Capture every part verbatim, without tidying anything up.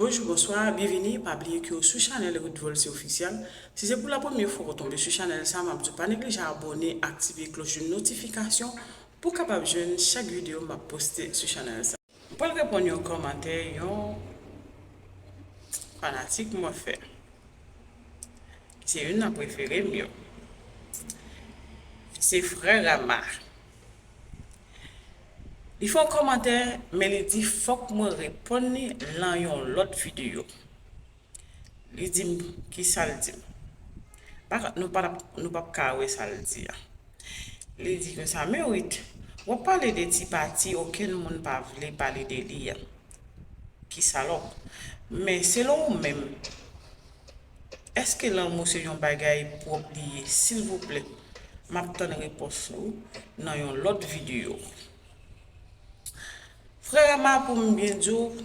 Bonjou, bonswa, byenvini. Pa bliye ke w sou chanèl Ruth Volcy Officiel. Si se pou la premyè fwa w tonbe sou chanèl sa, m ap di w pa neglije abòne, aktive klòch de notifikasyon pou w kapab jwenn chak videyo m ap poste sou chanèl sa. M pral reponn yon kòmantè yon fanatik mwen fè. Se youn nan prefere m yo. Se frè Rama. Li fè yon kòmantè, men li di fòk mwen reponn li lan yon lòt videyo. Li di m, kisa l di m? Pa ka, nou pa, nou p ap ka wè sa l di a. Li di konsa, men Ruth, w ap pale de ti pati okenn moun pa vle pale de li a. Ki salòp. Men selon ou menm, èske lanmou se yon bagay pwòp li ye? Silvouplè, m ap tann repons ou nan yon lòt videyo. Frè Rama, pou m byen di w,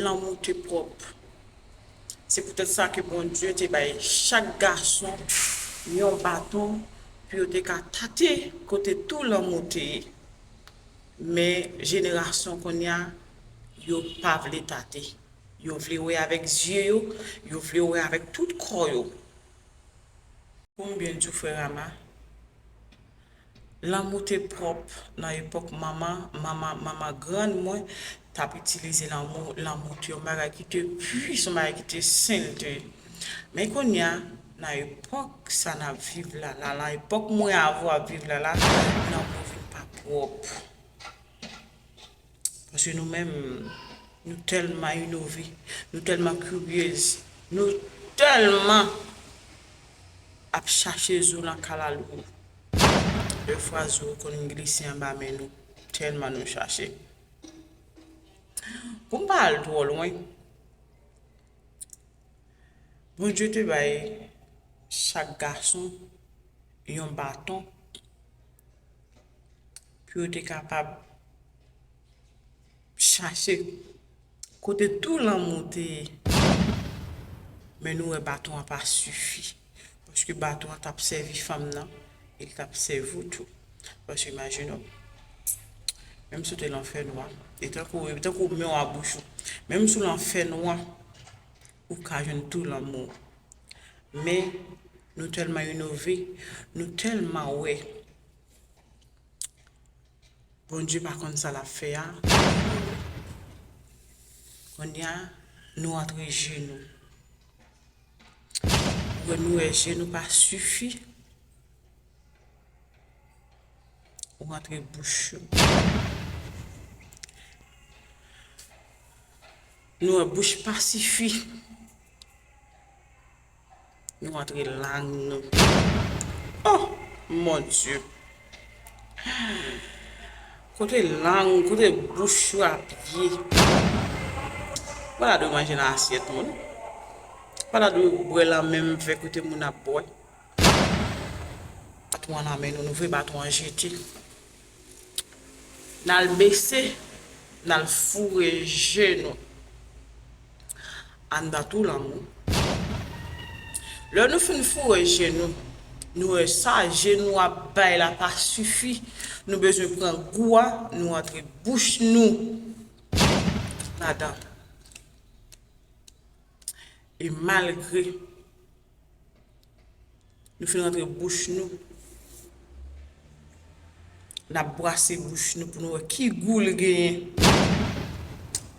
lanmou te pwòp. Se poutèt sa ke Bondye te bay chak gason yon baton pou yo te ka tate kote tou lanmou te ye. Men jenerasyon kounye a, yo pa vle tate. Yo vle wè avèk zye yo, yo vle wè avèk tout kò yo. Pou m byen di w, frè Rama, lanmou te pwòp nan epòk manman, manman, manman grann mwen t ap itilize lanmou. Lanmou te yon bagay ki te pwi, se yon bagay ki te sen l te ye. Men kounye a, nan epòk sa n ap viv la, la, nan epòk mwen avè w ap viv la, la, lanmou vin pa pwòp. Paske nou menm, nou tèlman inove, nou tèlman kiryez, nou tèlman ap chache zo nan kalalou. Dèfwa zo konn glise anba men nou, tèlman nou chache. Pou m pa al twò lwen, Bondye te bay chak gason yon baton pou yo te kapab chache kote tou lanmou te ye. Men nou wè baton an pa sifi. Paske baton an t ap sèvi fanm nan, e l t ap sèvi w tou. Paske imajine w, menm si w te lan fènwa, e tankou, e tankou men w a bouch ou, menm si w lan fènwa, ou ka jwenn tou lanmou. Men, nou tèlman inove, nou tèlman wè Bondye pa konn sa l ap fè a. Kounye a, nou antre jenou. Ou wè, nou wè jenou pa sifi. Ou antre bouch ou. Nou wè bouch pa sifi. Nou antre lang nou. Oh, mon Dieu. Kote lang, kote bouch yo ap ye. Pa ta dwe manje nan asyèt moun. Pa ta dwe bwè lan menm vè kote moun ap bwè. Baton an nan men nou, nou voye baton an jete. N al bese, n al foure je nou anndan tou lanmou. Lè nou fin foure je nou, nou wè sa je nou ap bay la pa sifi. Nou bezwen pran gou a, nou antre bouch nou ladan. E malgre nou fin rantre bouch nou, n ap brase bouch nou pou nou wè ki gou l genyen.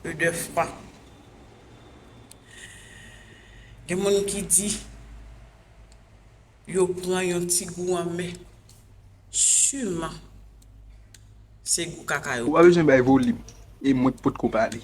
E dèfwa, gen moun ki di yo pran yon ti gou anmè. Siman, se gou kaka yo. Ou pa bezwen bay volim. E mwen k potko pale.